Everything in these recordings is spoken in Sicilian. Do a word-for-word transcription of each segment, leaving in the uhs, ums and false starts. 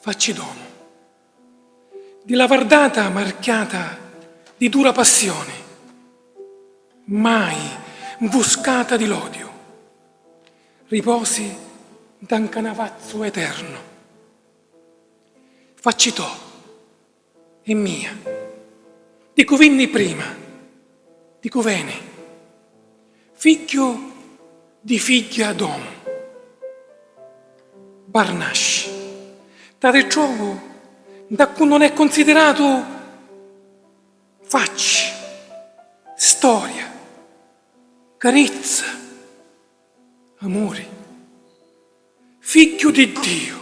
Facci d'omu, di la vardata marchiata di dura passioni, mai nfuscata di l'odiu, riposi nta 'n canavazzu eternu. Facci to e mia, di cu vinni prima, di cu veni, figghiu di figghia d'omu. Barnasci, t'arritrovu nta cu non è considiratu facci, storia, carizza, amuri, figghiu di Diu.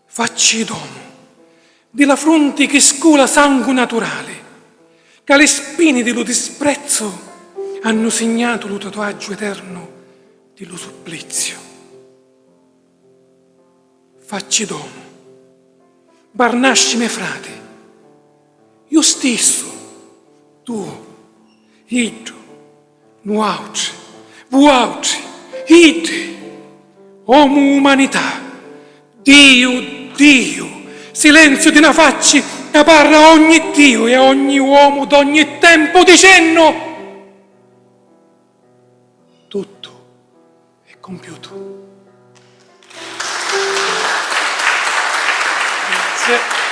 Facci d'omu, di la frunti chi scula sangu naturali, ca li spini di lu disprezzu hannu signatu lu tatuaggiu eternu di lu suppliziu. Facci d'omu, barnasci me frati, iu stissu, tu, iddu, nuautri, vuautri, iddi, omu umanità, Diu, Diu, silenziu di na facci ca parra a ogni Diu e a ogni uomu d'ogni tempu dicennu: tuttu è compiutu. Grazie.